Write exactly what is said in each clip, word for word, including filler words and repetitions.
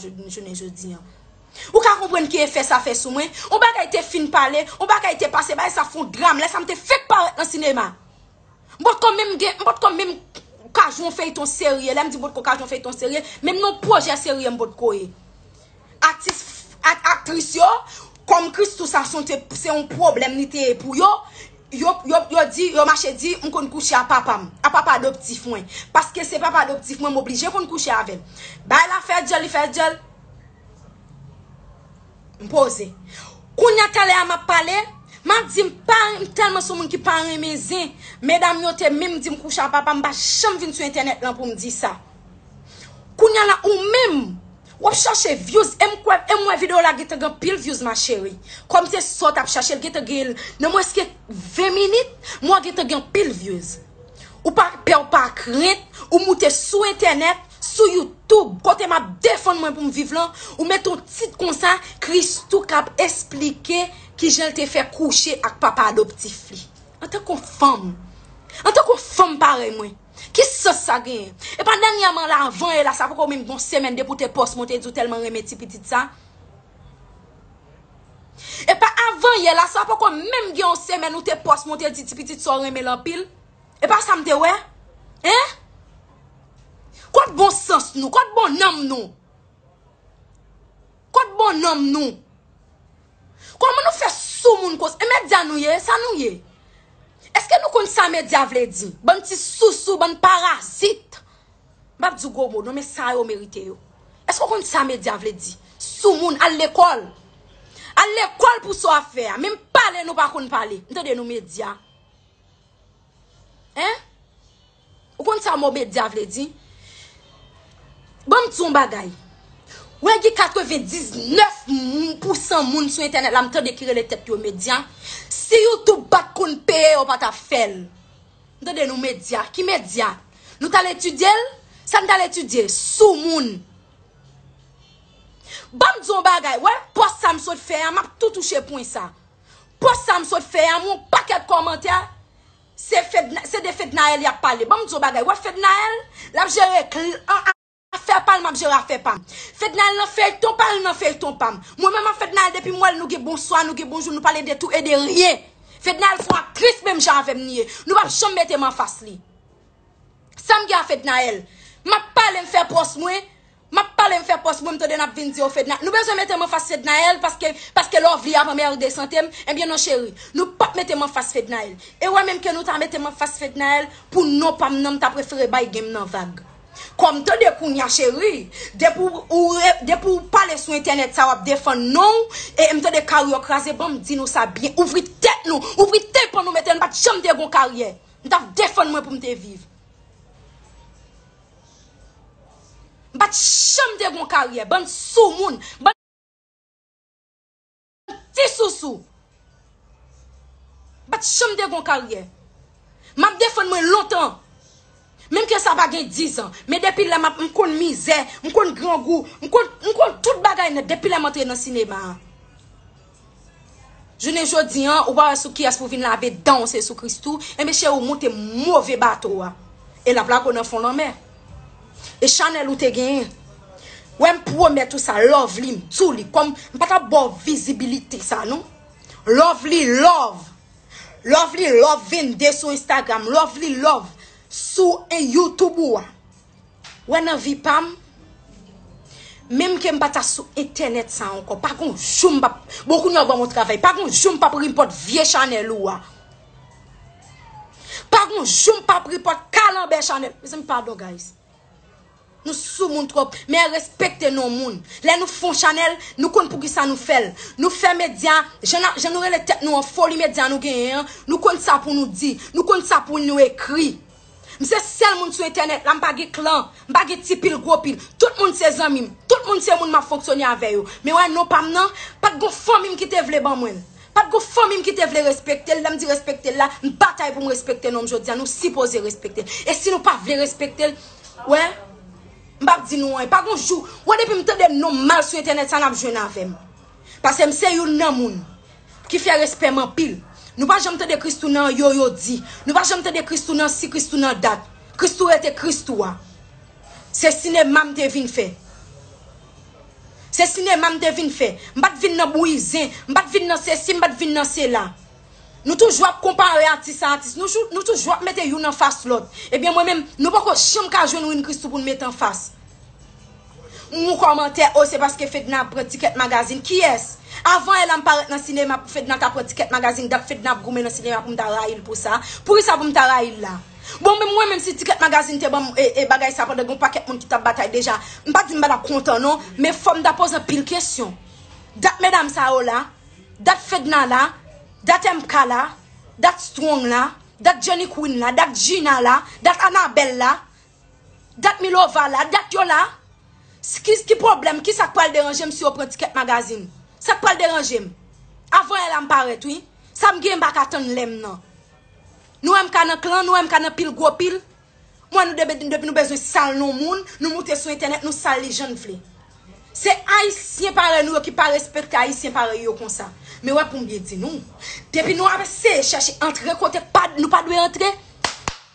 jounen jodi an. Ou ka konprann ki efè sa fè sou mwen? Yon bagay te fin pale, yon bagay te pase, bagay sa fè yon dram, lè sa m te fèk parèt nan sinema. M potko menm gen, m potko menm ka jwe yon feyton serye. Lè m di m potko ka jwe yon feyton serye, menm nan pwojè serye m potko ye. Atis, ak, aktris yo, kòm Christoo sa se yon te, se yon pwoblèm li te ye pou yo, yo, yo, yo di, yo mache di, m konn kouche a papa m, a papa adoptif mwen. Paske se papa adoptif mwen, m oblije konn kouche avè l. Bagay la fè djòl, li fè djòl. M poze. Kounye a talè a m ap pale, m ap di m pa, m tèlman se yon moun ki pa renmen zen. Medam yo te menm di m kouche a papa m, pa janm vin sou entènèt lan pou m di sa. Kounye a la, ou menm, w ap chache views, e m kwè, e m wè videyo la gentan gen anpil views, ma chérie. Kòm se sa w t ap chache, l gentan gen, nan mwens ke ven minit, m wè gentan gen anpil views. Ou pa pè, ou pa krent, ou moute sou entènèt, sou YouTube, kote m ap defann mwen pou m viv lan, ou mete yon tit konsa, Christoo k ap esplike kijan l te fè kouche ak papa adoptif li. Antanke yon fanm, antanke yon fanm parèy mwen, ki sans sa genyen? E pa dènyèman la, avan yè la, sa poko menm gen yon semèn depi w te pòs mwen, w te di w tèlman renmen ti pitit sa. E pa avan yè la, sa poko menm gen yon semèn ou te pòs mwen, w te di ti pitit sa w renmen l anpil. E pa sa m te wè? Hein? Kot bon sans nou? Kot bon nanm nou? Kot bon nanm nou? Kòman nou fè sou moun konsa? E medya nou ye? Sa nou ye? Èske nou konn sa medya vle di? Bann ti sousou, bann parazit. M p ap di w gwo mo non, men sa yo merite yo. Èske w konn sa medya vle di? Sou moun, al lekòl. Al lekòl pou sa w ap fè a. Menm pale nou pa konn pale. M tande nou medya. Hein? Ou konn sa mo medya vle di? Ban m di w yon bagay. Wè gen katrevendiznèf pou san moun sou entènèt la, m tande ki rele tèt yo medya. Si YouTube pa t konn peye yo, pa t ap fè l. M tande nou medya. Ki medya? Nou t al etidye l? Sa n t al etidye? Sou moun. Ban m di w yon bagay. Wè, pòs sa m sot fè a, m ap tou touche pwen sa. Pòs sa m sot fè a, m wè yon pakèt kòmantè. Se Fedna, se de Fednaelle y ap pale. Ban m di w bagay. Wè Fednaelle, l ap jere kl-, an, afè pa l, m ap jere afè pa m. Fednaelle nan feyton pa l, nan feyton pa m. Mwen menm ak Fednaelle, depi m wè l, nou gen bonswa, nou gen bonjou, nou pale de tou e de ryen. Fednaelle se yon aktris menm jan avè m li ye. Nou p ap janm mete m anfas li. Sa m gen a Fednaelle? M ap pale, m fè pòs mwen. M ap pale, m fè pòs mwen, m tande n ap vin di yo Fedna. Nou bezwen mete m anfas Fednaelle paske, paske Lovely ap anmède sante m? Ebyen non cheri, nou p ap mete m anfas Fednaelle. E wè menm ke nou ta mete m anfas Fednaelle, pou non pa m nan, m ta prefere bay gen m nan vag. Kòm tande kounye a cheri, depi w, ou re-, depi w pale sou entènèt sa w ap defann non w, e m tande karyè w kraze, ban m di nou sa byen, ouvri tèt nou, ouvri tenpan nou, mete n, m pa t janm te gon karyè. M t ap defann mwen pou m te viv. M pa t janm te gon karyè. Bann soumoun. Bann ti sousou. M pa t janm te gon karyè. M ap defann mwen lontan. Menm ke sa pa gen diz an. Men depi lè m ap, m konn mizè, m konn grangou, m konn, m konn tout bagay nèt depi lè m antre nan sinema a. Jounen jodi an, ou pa wè sou kiyès pou vin lave dan w, se sou Christoo. Enben, cheri, ou moute move bato a. E l ap lage w nan fon lanmè. E chanèl ou te genyen. Wè, m pwomèt ou sa, Lovely, m di w li. Kòm m pa t ap ba w vizibilite sa, non. Lovely Love. Lovely Love vennde sou Instagram. Lovely Love sou, eh, YouTube ou a. Wè nan vi pa m, menm ke m pa ta sou entènèt sa ankò, pa gon jou m p ap, bon, kounye a w ban m yon travay, pa gon jou m p ap repòt vye chanèl ou a. Pa gon jou m p ap repòt kalanbè chanèl. Mezanmi, padon, guys. Nou soumoun twòp, men respekte non moun. Lè nou fè yon chanèl, nou konn poukisa nou fè l. Nou fè medya, jan n a, jan nou rele tèt nou an, foli medya nou genyen an, nou konn sa pou nou di, nou konn sa pou nou ekri. M se sèl moun sou entènèt la, m pa gen klan, m pa gen ti pil gwo pil. Tout moun se zanmi m, tout moun se moun m ap fonksyone avè yo. Men wè non pa m nan, pa t gon fanmi m ki te vle ban mwen l. Pa t gon fanmi m ki te vle respekte l. Lè m di respekte l la, m batay pou m respekte non m jodi a, nou sipoze respekte l. E si nou pa vle respekte l, wè, m p ap di nou anyen. Pa gon jou, wè depi m tande non m mal sou entènèt sa, n ap jwenn avè m. Paske m se youn nan moun ki fè respè m anpil. Nou pa janm tande Christoo nan yo yo di. Nou pa janm tande Christoo nan si, Christoo nan dat. Christoo rete Christoo a. Se sinema m te vin fè. Se sinema m te vin fè. M pa t vin nan bouyi zen. M pa t vin nan sesi, m pa t vin nan sela. Nou toujou ap konpare atis a atis. Nou, jou- nou toujou ap mete youn anfas lòt. Ebyen, mwen menm, nou poko janm ka jwenn Win Christoo pou n mete anfas. M wè kòmantè, o, se paske Fedna ap pran tikèt magazin. Kiyès? Avan yè la m parèt nan sinema pou Fedna ta pran tikèt magazin, dat Fedna ap goumen nan sinema pou m ta rayi l pou sa. Poukisa pou m ta rayi l la? Bon, men mwen menm si tikèt magazin te ban m e, e bagay sa pandan gen yon pakèt moun ki t ap batay deja, m pa di m pa t ap kontan non, men fò m ta poze anpil kesyon. Dat medam sa yo la, dat Fedna la, dat M K la, dat Strong la, dat Johnny Queen la, dat Gina la, dat Anabel la, dat Milova la, dat yo la. Ki, ki pwoblèm? Ki sa k pral deranje m si yo pran tikèt magazin? Sa k pral deranje m? Avan yè la m parèt, wi. Sa m gen m pa ka tann lè m nan. Nou wè m ka nan klan, nou wè m ka nan pil gwo pil. Mwen, nou depi, depi nou bezwen sal non moun, nou moute sou entènèt, nou sal li jan n vle. Se Ayisyen parèy nou yo ki pa respekte Ayisyen parèy yo konsa. Men wè pou m byen di nou, depi nou ap eseye chèche antre kote k pa, nou pa dwe antre,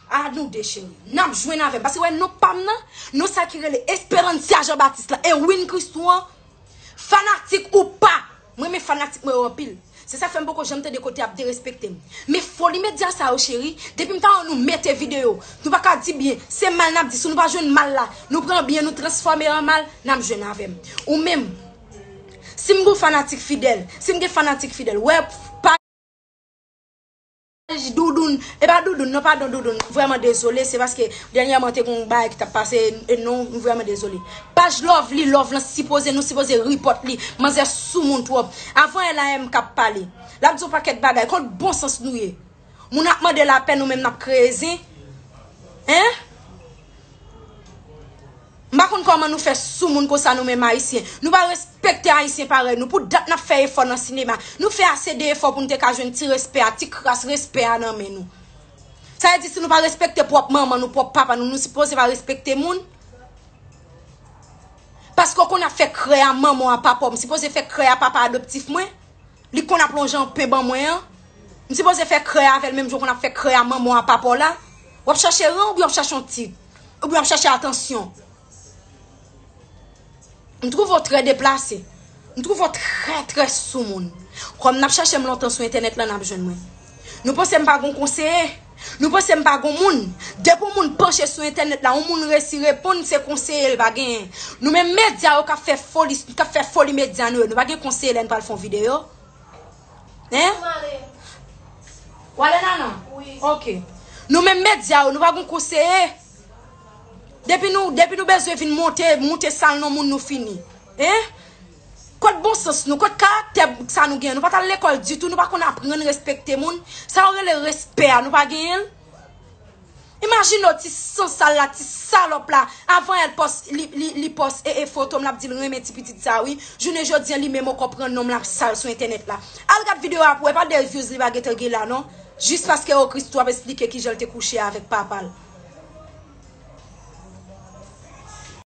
a nou de cheri. N ap jwenn avè m. Paske wè non pa m nan, non sa ki rele Esperancia Jean Baptiste la, e Win Christoo an, fanatik ou pa, mwen renmen fanatik mwen yo anpil. Se sa k fè m poko janm tande kote y ap derespekte m. Men foli medya sa yo, cheri, depi m ta wè nou mete videyo, nou pa ka di byen, se mal n ap di. Si nou pa jwenn mal la, nou pran byen, nou transfòme an mal, n ap jwenn avè m. Ou menm, si m gon fanatik fidèl, si m gen fanatik fidèl, wè paj Doudoun, e pa Doudoun, non, padon Doudoun, m vrèman dezole, se paske dènyèman te gon bagay ki t ap pase, e non, m vrèman dezole. Paj Lovely Love lan sipoze, nou sipoze report li, manzè soumoun twòp. Avan yè la M K ap pale. L ap di yon pakèt bagay. Kot bon sans nou ye? Moun ap mande lapè, nou menm n ap kreye zen. Hein? M pa konn kòman nou fè soumoun konsa nou menm Ayisyen. Nou pa respekte Ayisyen parèy nou. Pou dat n ap fè efò nan sinema. Nou fè ase de efò pou n te ka jwenn ti respè a, ti kras respè a nan men nou. Sa vle di si nou pa respekte pwòp manman nou, pwòp papa nou, nou sipoze pa respekte moun? Paske w konn ap fè krè a manman w a papa w, m sipoze fè krè a papa adoptif mwen? Li konn ap lonje yon pen ban mwen an. M sipoze fè krè avè l menm jan w konn ap fè krè a manman w a papa w la. W ap chache ran oubyen w ap chache yon tit? Oubyen w ap chache atansyon? M twouve w trè deplase. M twouve w trè, trè soumoun. Kòm n ap chache m lontan sou entènèt la, n ap jwenn mwen. Nou panse m pa gon konseye? Nou panse m pa gon moun? Depi yon moun panche sou entènèt la, yon moun resi reponn, se konseye l pa genyen. Nou menm medya yo k ap fè foli, k ap fè foli medya nou yo, nou pa gen konseye lè n pral fè yon videyo? Hein? W ale, Nana? Wi. Ok. Nou menm medya yo, nou pa gon konseye? Depi nou, depi nou bezwen vin monte, moute sal non moun, nou fini. Hein? Kot bon sans nou? Kot karaktè sa nou genyen? Nou pa t al lekòl ditou, nou pa konn aprann respekte moun. Sa yo rele respè a, nou pa genyen l? Imajine w ti sansal la, ti salòp la. Avan yè l pòs, li, li, li pòs e, e foto m, l ap di l renmen ti pitit sa wi. Jounen jodi a, li menm ankò pran non m, l ap sal sou entènèt la. Al gad videyo a pou w wè, pa de views li pa gentan gen la non. Jis paske o Christoo ap esplike kijan l te kouche avèk papa l.